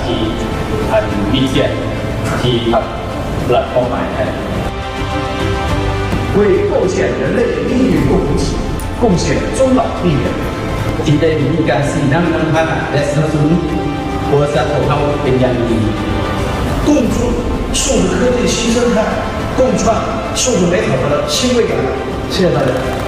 ທີ່ອັນມີກຽດທີ່ລັດເປົ້າໝາຍໃຫ້ 为构建人类命运共同体贡献终老力量。 ທີ່ໄດ້ມີການຊີ້ນຳນຳພາ ແລະ ສະໜັບສະໜູນບໍລິສັດຂອງເຮົາເປັນຢ່າງດີ 共创数字科技新生态，共创数字美好的新未来。谢谢大家。